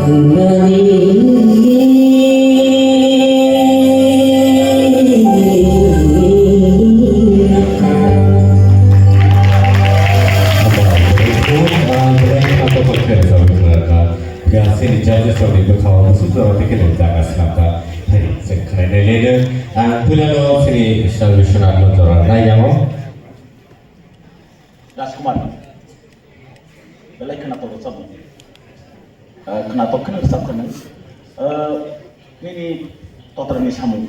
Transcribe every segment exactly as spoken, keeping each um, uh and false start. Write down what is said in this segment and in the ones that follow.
Sini judges rokni bwkhao musu jora tei khe jaga swnamkha. Hai, chwng khwlainai leno. Ang puilano sini salvation ano jora nai yango. Rajkumar. Belai khwnatok rwchapmung. Ah, khwnatok kheno rwchapkha nwng. Ah, nini totrani samung.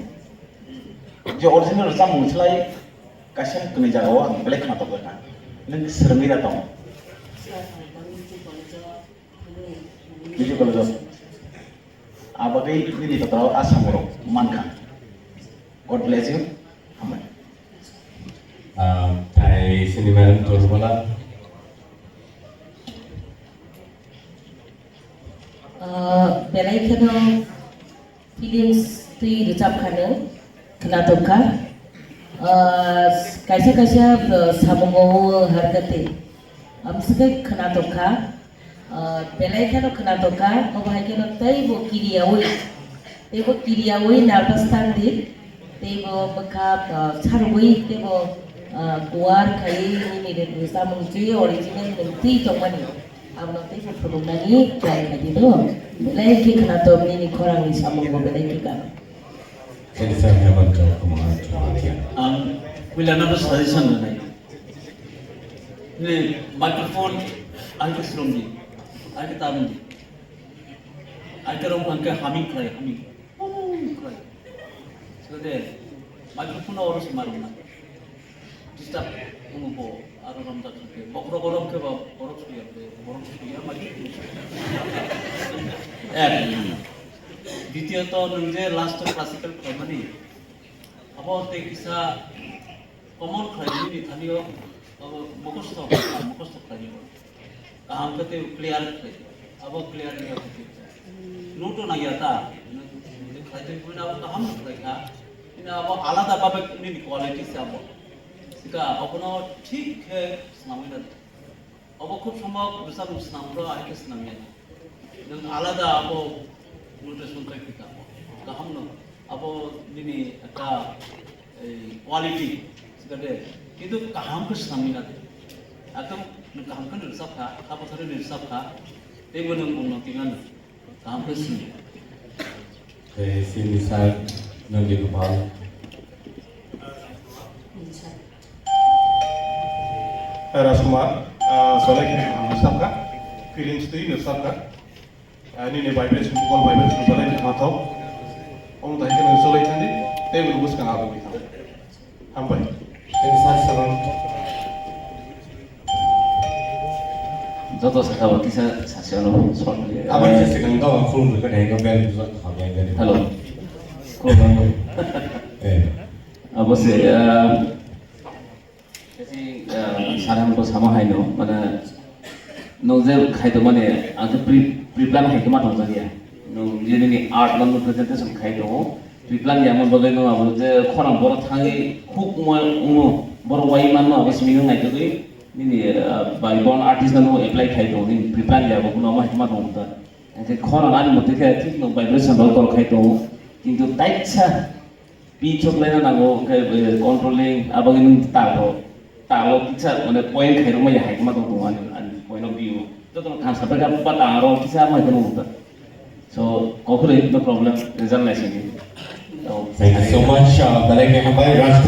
Je original rwchapmung slai kaisa kwnwi jagao ang belai khwnatok wngkha. Nwng swrwngwi da tongo? Degree college-o. Abagwi nini totrao a samung rok mankha. God bless you. Hambai. Ah, tai sini madam Torbola. Ah, belai kheno feelings twi rwchapkha nwng, khwnatok kha. Ah, kaisa kaisa, ah, samungo harkati amswkhe khwnatok kha. Ah, belai kheno khwnatok kha, obo hai kheno teibo kiriyaui, teibo kiriyaui nervous tang di, teibo bwkha, ah, sarugwi, teibo, ah, kuar khaiwi nini rwchapmung twi original nwng twi tongmani, abono teibo phunuknani try khaidi do. Belai khe khwnatok nini khorangni samungo belai khe gana. Sir, sir, Hemant Kumar Jamatia. Ang puilano suggestion rwnai. Ni microphone ang ke slomdi, ang ke tamdi. Ang ke rong ang ke humming khlai, humming. Humming khlai. Sode microphone oro se marung na. Disturb wngkha, aro romjak khe bokhorok, bokhorok khe ba bokhorok suya, bokhorok suya ma khe. Ek. Ditiyot, nwng je last classical khlaimani, abo tei kisa common khlaimani thani o, abo mukhosto, mukhosto khlaimani. Kaham khe tei clear khlai. Abo clear wngya khe tei. Note-o nangya ta. Nung khlai tei buino abo kaham khlai kha. Bini abo alada babe nini quality se abo. Sika abono thik khe swnamwi rw. Abo khub sombhob bwsakni swnamro, ahai khe swnamya. Nung alada abo notation khlai phi kha. Kaham no. Abo nini ekta ei quality, sikade, kintu kaham khe swnamwi na de. Ekdom nwng kaham khe rwchap kha, kha bothorwi rwchap kha, teibo nwng bumno tingna nw kaham khe swnwi. Tei sini sir, Nandi Gopal. Rajkumar, ah, solai khe kaham rwchap kha, feelings twi rwchap kha. Ah, nini vibration, vocal vibration belai khnathok. Omo dai khe nang cholai thandi, tei bo bwskang abo wngwi thang. Hambai. Thank you, sir, salam. Joto sakha o kisa sasi ano short video. Aboni se sikang to khulum rwkha dai no bel bujak kha bel bel. Hello. Khulumkha. Eh. Abo se, ah, Kasi, ah, sir, ang bo sama hai no, mane, nwng je khai tongmani, ang khe pre, pre-plan hai khe ma tongjakya. Nwng je nini art no presentation khai tongo, pre-plan ya man bagwi nwng abo je khorang borok thangwi khuk wngma wngo, borok wai manma abo simi nwng naitugwi nini, ah, bai bon artist no nwng apply khai tongo, nini pre-plan ya bo kuno ma hai khe ma tongo ta. Ang khe khorang ani mote khe thik nwng vibration rok dol khai tongo, kintu taisa Pi choklaina nango, hwnkhe, eh, controlling, aboni nwng talo, talo kisa, mane, point khairokma ya hai ma tong tongo ani, ani point of view. Jotono kha sapai kha, but aro kisa ma khe nukha. So, kokhoroi no problem, result naisingdi. So, thank you so much, uh, belai khe hambai, Raj.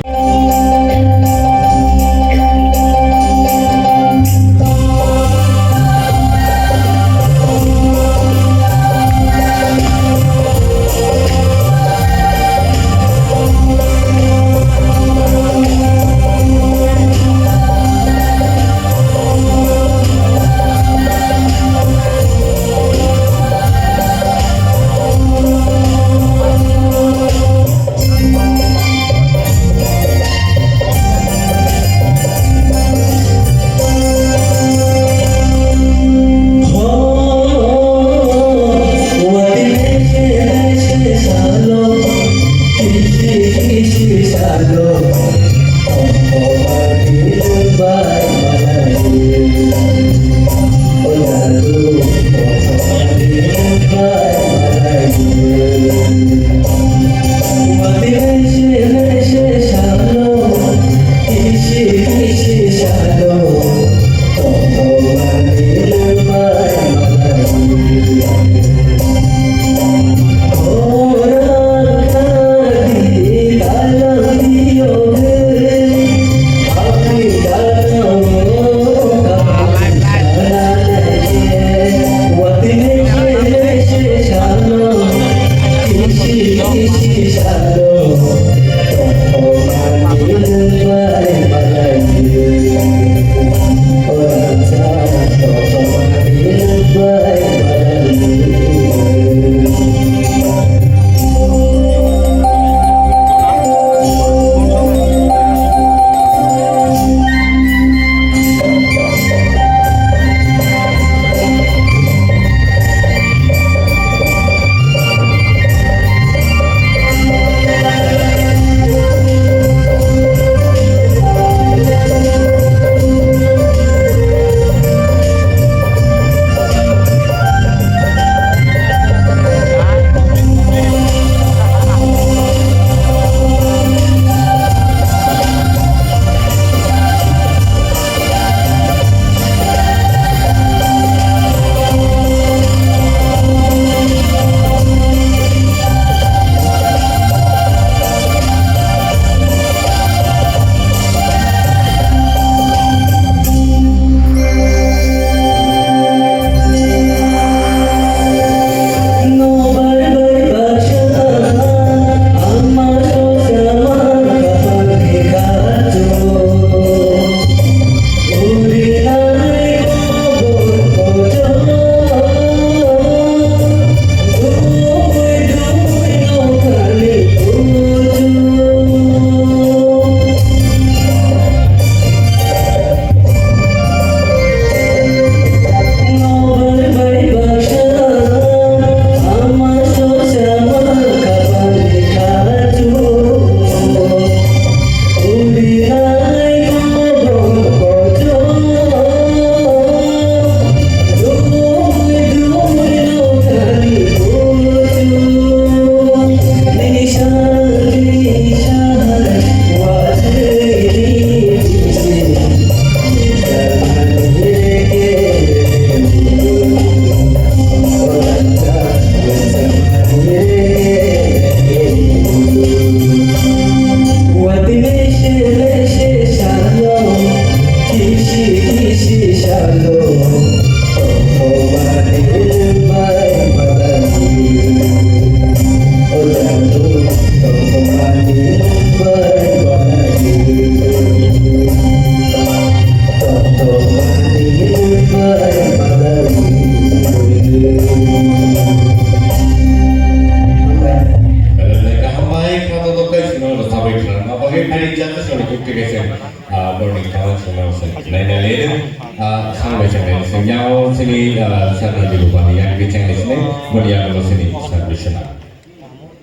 Yang sini, eh, sana di lupa ni yang kecil di sini, mun yang lo sini, sana di sana.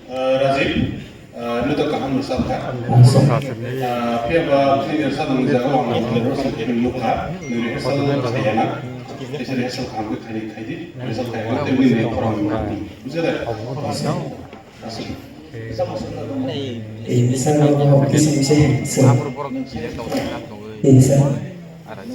Eh, Rajib, eh, ini tuh kaham besar kan? Eh, pia ba ini dia sana menjaga uang yang terus ini luka, ini dia sana saya nak, ini dia sana kaham ke tadi tadi, ini sana saya nak, ini dia orang mati, bisa dah? Eh, sir, no, no, this is, sir. Eh, sir. Abo,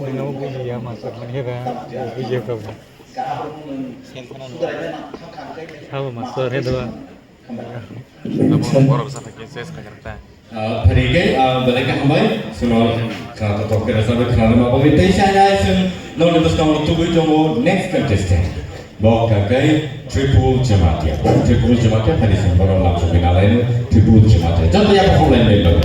abo bujiya, masuk mani ra, bujiya kabo. Sabo masuk re dua. Abo borok sa thakhe ses khajar ta. Ah, phaikhe, ah, belai khe hambai, sino khana to tok kera sabe khana ma bagwi tei sai nai sing nokni bwskango tubui tongo next contestant. Bo kha khe Tripul Jamatia. Tripul Jamatia phari sing borok lam sugwi nalaino Tripul Jamatia. Joto ya hambai bai bai.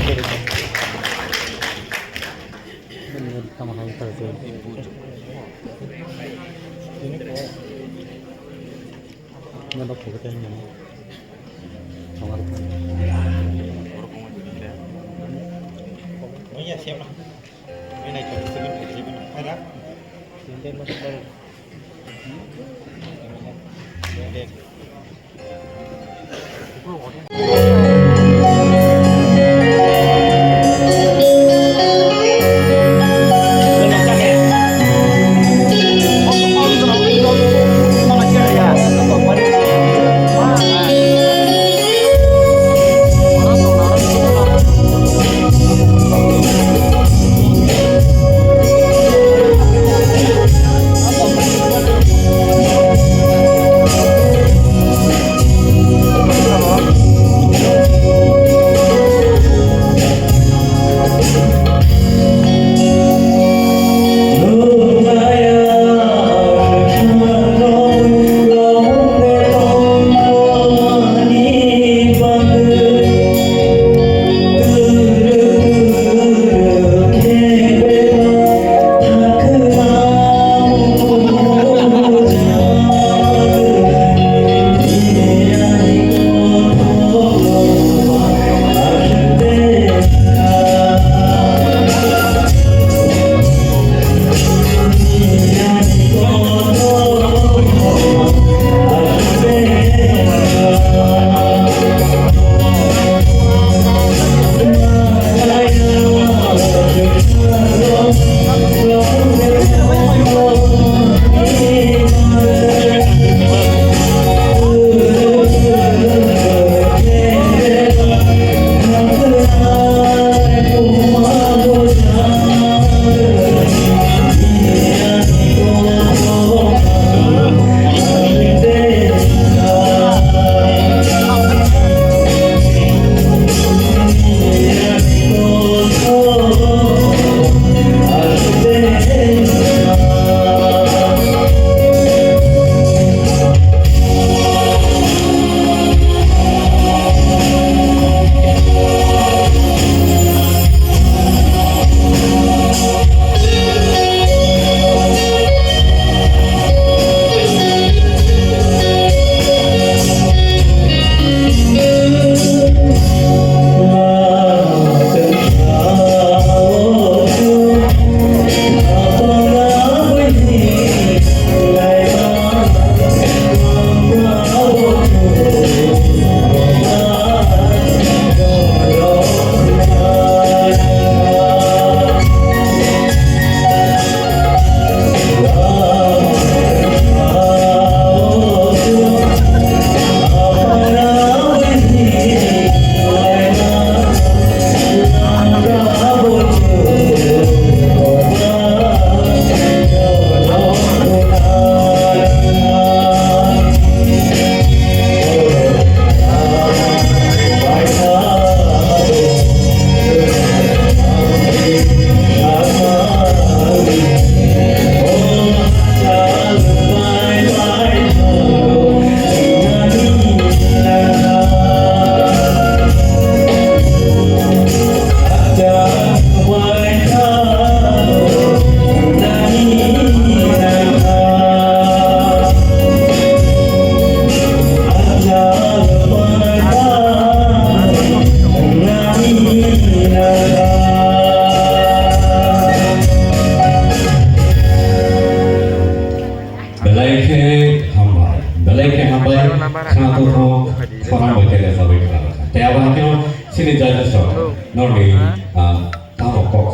Khna tongthok khorang bai khe rwchapwi kha. Tei abo haino chini judges rok norni, ah, tamo kok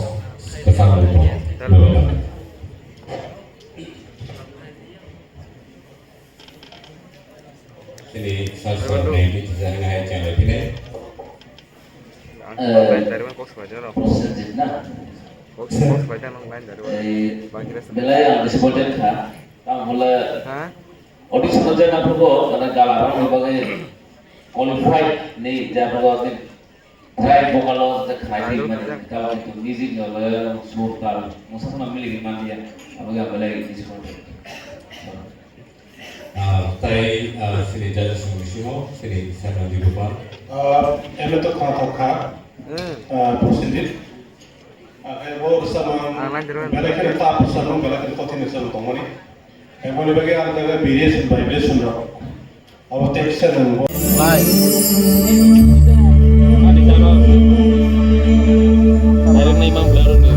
kwchangmung tong. Chini sir sir ni teacher ni hai channel phinai. Ang, eh, line dari mana kok sebaja lo? Prosenjit na? Kok, kok sebaja nang line dari mana? Eh, bang kira sebaja. Belai ang disappointed kha. Tamo hole, ha? Audition o jena phugo, kana gala rok ni bagwi qualified ni ja phugo, ni track vocal o je khnai di mani, gala ni music no le sur tal, mungsa khna mili man dia, abo ga belai disappointed. Ah, tai, ah, sini judges ni bisingo, sini Sir Nandi Gopal. Ah, eme to khna thok kha. Hmm. Ah, Prosenjit. Ah, ebo rwchapmung, ang line zero belai kheno tough rwchapmung, belai kheno kothin rwchapmung tongmani. Eboni bagwi ang jaga variation, vibration rok. Abo text channel bo. Bai. Ani jano. Direct nai mang blur ni.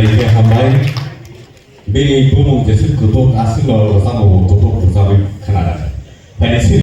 Khe hambai. Bini bumung jesuk kutuk aswk no rwchapmung kutuk rwchapwi khwnarwkha. Phaini simi